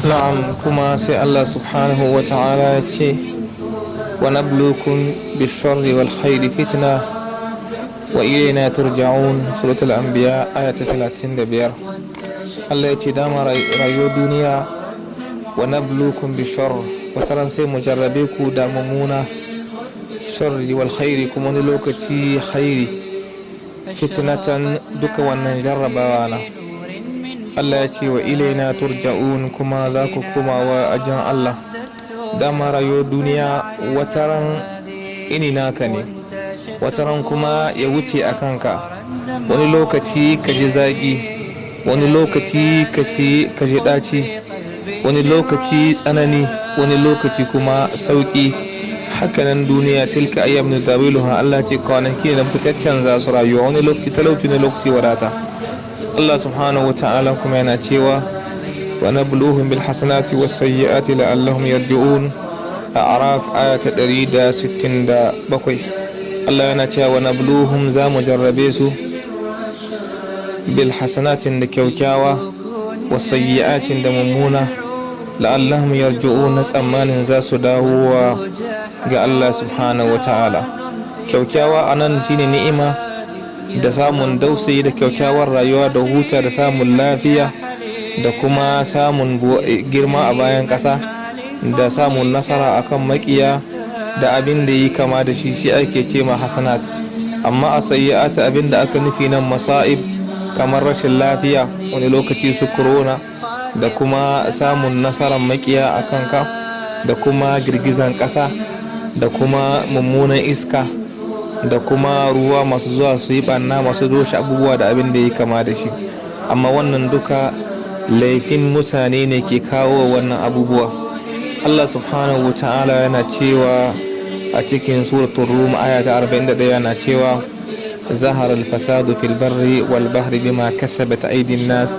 Na'am, kuma sai Allah subhanahu wa ta'ala ya ce: wa nablukum bisharri wal khairi fitna wa ilayna turja'un. Suratul Anbiya, aya ta 35. Allah ya ce dama rayuwar duniya, wa nablukum bishar, wataran sai mu jarrabe ku da mummuna, sharri, wal khairi, kuma wani lokaci khairi, fitnatan, duka wannan jarrabawa na. Allah ya ce wa ilaina turja'un, kuma za ku komawa ajan Allah. Dama rayuwar duniya, wataran ini naka ne, wataran kuma ya wuce a kanka. Wani lokaci ka ji zaƙi, wani lokaci ka ji ɗaci, wani lokaci tsanani, wani lokaci kuma sauƙi. Hakanan duniya, tilka ayyam nudawiluha. Allah ce kwanaki da fitaccen za su rayuwa, wani lokaci talauci ne, lokaci wadata. Allah subhanahu wata'ala kuma yana cewa: wa nabluhum bil hasanati was sayyiati la'allahum yarji'un. A'raf, aya ta 167. Allah yana cewa wa nabluhum, za mu jarrabe su, bil hasanatin, da kyaukyawa, was sayyi'atin, da mummuna, la'allahum yarji'un, na tsammanin za su dawowa ga Allah subhanahu wata'ala. Kyaukyawa anan shine ni'ima da samun dausayi da kyaukyawar rayuwa da huta da samun lafiya da kuma samun girma a bayan ƙasa da samun nasara akan makiya da abin da yi kama da shi, shi ake ce ma hasanat. Amma a sayyi'ata, abin da aka nufi nan masa'ib, kamar rashin lafiya, wani lokaci su corona, da kuma samun nasarar makiya a kanka, da kuma girgizan ƙasa, da kuma mummunan iska, da kuma ruwa masu zuwa su yi ɓanna, masu rushe abubuwa da abin da ya kama da shi. Amma wannan duka laifin mutane ne ke kawo wannan abubuwa. Allah subhanahu wa ta'ala yana cewa a cikin Suratul Rum, aya ta 41, yana cewa: zahara al-fasadu fil barri wal bahri bima kasabat aydin nas.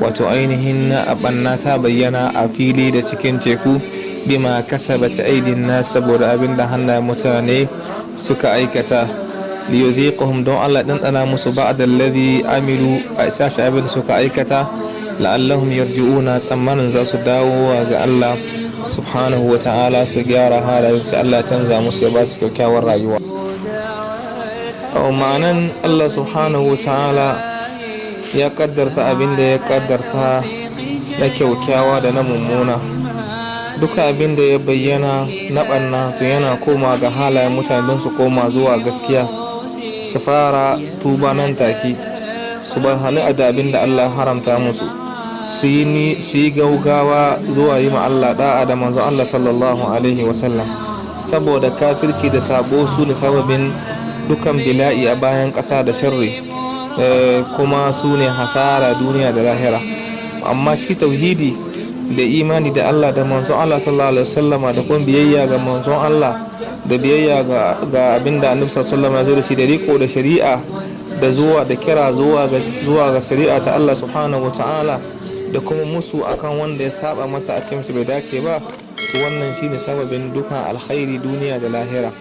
Wato ainihin ɓanna ta bayyana a fili da cikin teku, bima kasabat aydin nas, saboda abin da hannayen mutane suka aikata, liyudhiqahum, don Allah ɗanɗana musu, ba'da alladhi amilu, a sashi abin suka aikata, la'allahum yarji'una, tsammanin za su dawo ga Allah subhanahu wa ta'ala su gyara halayen su, Allah canza musu ya ba su kyakkyawar rayuwa. Ma'anan Allah subhanahu wa ta'ala ya kaddarta abin da ya kaddarta na kyaukyawa da na mummuna. Duka abin da ya bayyana na ɓanna, to yana koma ga halayen mutane don su koma zuwa gaskiya, su fara tuba nan take, su bar hannu da abin da Allah haramta musu, su yi gaugawa zuwa yi ma Allah da'a da manzon Allah sallallahu alaihi wasallam, saboda kafirci da sabo su ne sababin dukan bila'i a bayan ƙasa da sharri, kuma su ne hasara duniya da lahira. Amma shi tauhidi da imani da Allah da manzon Allah sallallahu alaihi wasallama, da kuma biyayya ga manzon Allah, da biyayya ga abin da Annabi sallallahu alaihi wasallam ya zo da shi, da riko da shari'a, da zuwa da kira zuwa ga shari'a ta Allah subhanahu wataala, da kuma musu akan wanda ya saba mata, a ce mishi bai dace ba, to wannan shine sababin dukan alkhairi duniya da lahira.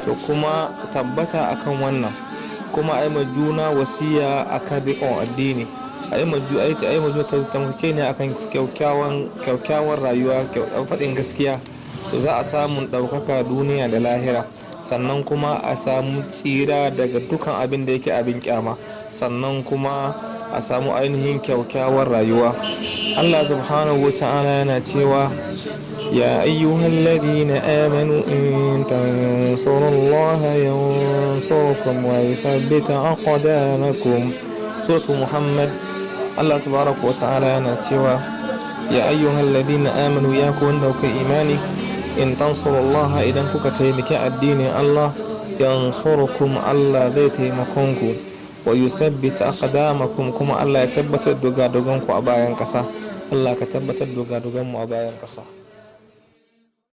To kuma tabbata akan wannan, kuma a yi juna wasiya akan riƙon addini, a yi ma taimake ne akan kyaukyawan rayuwa, faɗin gaskiya, to za a samu ɗaukaka duniya da lahira, sannan kuma a samu tsira daga dukan abin da yake abin kyama, sannan kuma a samu ainihin kyaukyawar rayuwa. Allah subhanahu wa ta'ala yana cewa: ya ayyuhal ladina amanu in tansurullaha yansurkum wa yuthabbit aqdamakum. Suratu Muhammad. Allah tabaraka wa ta'ala yana cewa: ya ayyuhal ladina amanu, ya ku wanda kuka imani, in tansurullaha, idan kuka taimaki addinin Allah, yansurkum, Allah zai taimakon ku, wa yusabbit aqdamakum, kuma Allah ya tabbatar dogadogan ku a bayan kasa. Allah ka tabbatar dogadogan mu a bayan kasa.